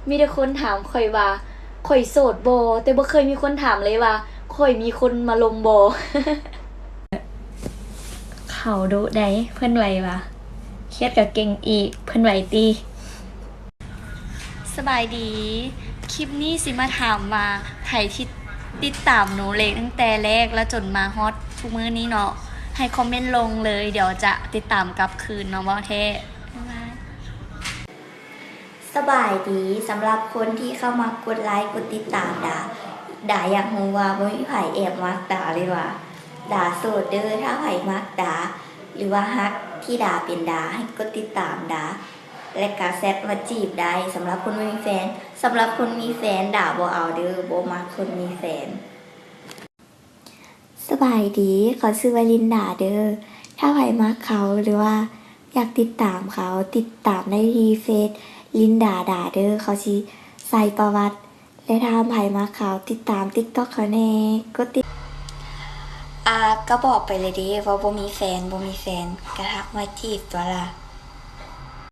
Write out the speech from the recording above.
ມີແຕ່ຄົນຖາມຂ້ອຍວ່າ ຂ້ອຍໂສດບໍ່? ແຕ່ບໍ່ເຄີຍມີຄົນຖາມເລີຍວ່າ ຂ້ອຍມີຄົນມາລົມບໍ່? ເຂົາດຸໃດ໋ ເພິ່ນໄວວ່າ ຄຽດກໍເກັ່ງອີກ ເພິ່ນໄວຕິ. ສະບາຍດີ ຄລິບນີ້ຊິມາຖາມວ່າ ໃຜທີ່ຕິດຕາມໜູເລັກຕັ້ງແຕ່ແລກ ແລ້ວຈົນມາຮອດທຸກມື້ນີ້ເນາະ ໃຫ້ຄອມເມັນລົງເລີຍ ດຽວຈະຕິດຕາມກັບຄືນເນາະ ເວົ້າແທ້. ບາຍບາຍ. ສະບາຍດີ ສຳລັບຄົນທີ່ເຂົ້າມາກົດໄລກົດຕິດຕາມດາ ດາຢາກຮູ້ວ່າບໍ່ມີໃຜແອບມັກດາຫຼືວ່າ ດາໂສດເດີ້. ຖ້າໃຜມັກດາ ຫຼືວ່າຮັກທີ່ດາເປັນດາ ໃຫ້ກົດຕິດຕາມດາ ແລະກະແຊັດມາຈີບໄດ້. ສຳລັບຄົນບໍ່ມີແຟນ ສຳລັບຄົນມີແຟນ ດາບໍ່ເອົາເດີ້ ບໍ່ມັກຄົນມີແຟນ. ສະບາຍດີ ເຂົາຊື່ວ່າລິນດາເດີ້. ຖ້າໃຜມັກເຂົາ ຫຼືວ່າຢາກຕິດຕາມເຂົາ ຕິດຕາມໄດ້ທີ່ເຟສລິນດາດາເດີ້ ເຂົາຊິໃສ່ປະຫວັດ. ແລະຖ້າໃຜມັກເຂົາ ຕິດຕາມຕິກຕັອກເຂົາແດ່ ກົດຕິດ ອາ ກໍບອກໄປເລີຍເດ້ວ່າບໍ່ມີແຟນ ບໍ່ມີແຟນ ກໍທັກມາຈີບຕົວະລະ.